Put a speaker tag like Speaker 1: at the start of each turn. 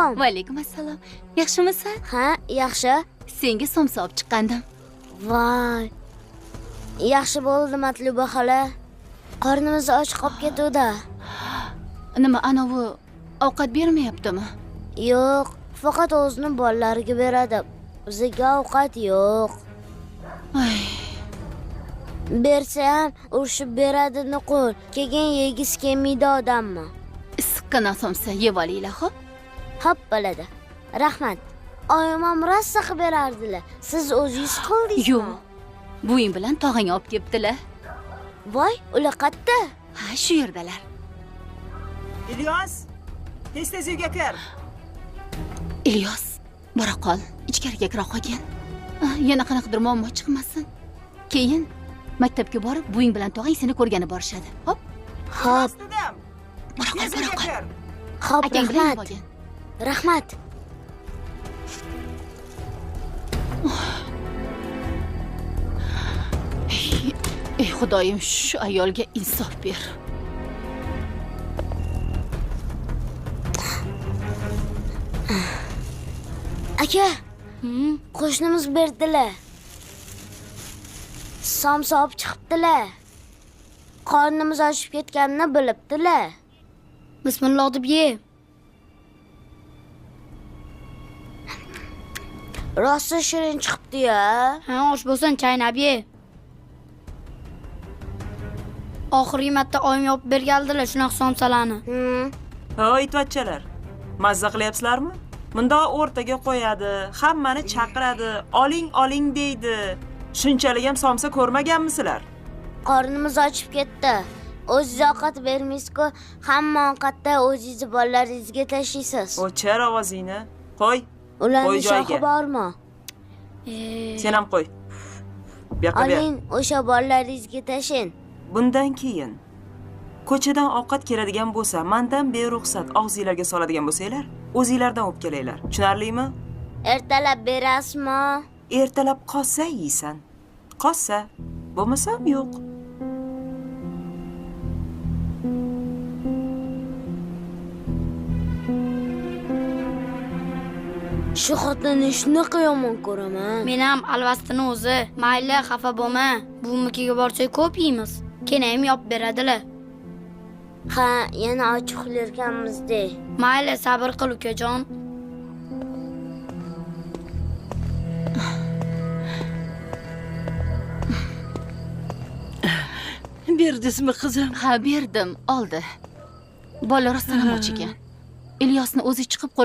Speaker 1: alaykum.
Speaker 2: Va alaykum assalom. Yaxshimisan?
Speaker 1: Ha, yaxshi.
Speaker 2: Senga somsa olib chiqqandim.
Speaker 1: Voy. Yaxshi bo'ldi, Matluba xola. Qornimiz och qolib ketuvdi.
Speaker 2: Nima, anavi ovqat bermayaptimi?
Speaker 1: Yo'q, faqat o'zini bolalariga beradi. Bizga ovqat yo'q.
Speaker 2: Ay,
Speaker 1: Bersa ham urishib beradi nuqul. Keyin yegisi kelmaydi odammi?
Speaker 2: Issiqqina somsa yeb olinglar, xo'p?
Speaker 1: Xo'p bo'ladi. Rahmat. Oyim ham rosa qilib berardilar. Siz o'zingiz qildingizmi?
Speaker 2: Yo'q. Buving bilan tog'ang olib kelibdilar.
Speaker 1: Voy, ular qayerda?
Speaker 2: Ha, shu yerdalar.
Speaker 3: Ilyos, tez-tez uyga kir.
Speaker 2: Ilyos, bora qol, ichkariga kira qolgin. Yana qanaqadir muammo chiqmasin. Keyin maktabga borib, buving bilan tog'ang seni ko'rgani borishadi. Xo'p?
Speaker 1: Xo'p,
Speaker 3: Dedim.
Speaker 2: Bora qol,
Speaker 3: Tez
Speaker 2: bora
Speaker 3: uyga
Speaker 2: qol.
Speaker 3: kir.
Speaker 1: xo'p,
Speaker 2: Akang bilan
Speaker 1: rahmat.
Speaker 2: olgin.
Speaker 1: Rahmat.
Speaker 2: Ey Xudoyim, shu ayolga insof ber.
Speaker 1: Aka, qo'shnimiz berdilar. Somsa olib chiqibdilar. Qornimiz ochib ketganini bilibdilar.
Speaker 4: Bismillah deb ye.
Speaker 1: Rosa shirin chiqibdi-ya.
Speaker 4: Ha, osh bo'lsin, chaynab ye. Oxirgi marta oyim yopib bergandilar shunaqa somsalarni.
Speaker 3: Hoy, itvatchalar. Mazza qilyapsizlarmi? Bundoq o'rtaga qo'yadi, hammani chaqiradi, oling, oling deydi. Shunchalik ham somsa ko'rmaganmisizlar?
Speaker 1: Qornimiz ochib ketdi. O'zingiz ovqat bermaysiz-ku, hamma ovqatda o'zingizni bolalaringizga tashlaysiz.
Speaker 3: O'chir ovozingni. Qo'y.
Speaker 1: Ularning
Speaker 3: Qo'y joyiga.
Speaker 1: shoxi bormi?
Speaker 3: Sen ham qo'y. Bu yoqqa ber.
Speaker 1: Oling, o'sha bolalaringizga tashing.
Speaker 3: Bundan keyin ko'chadan ovqat keladigan bo'lsa, mandan beruxsat og'zinglarga soladigan bo'lsanglar, o'zinglardan o'pkalanglar. Tushunarlimi?
Speaker 1: Ertalab berasizmi?
Speaker 3: Ertalab qolsa yeysan. Qolsa, bo'lmasam yo'q.
Speaker 1: Shu xotinni shunaqa yomon ko'raman.
Speaker 4: Men ham alvastini o'zi. Mayli, xafa bo'lma. Buvimnikiga borsak ko'p yeymiz. Keyin ham yopib beradilar.
Speaker 1: Ha, yana och uxlarkanmiz-de.
Speaker 4: Mayli, sabr qil ukajon.
Speaker 5: Berdizmi qizim?
Speaker 2: Ha, berdim, oldi. Bola rostdan ham och ekan. Ilyosni o'zi chiqib qo'l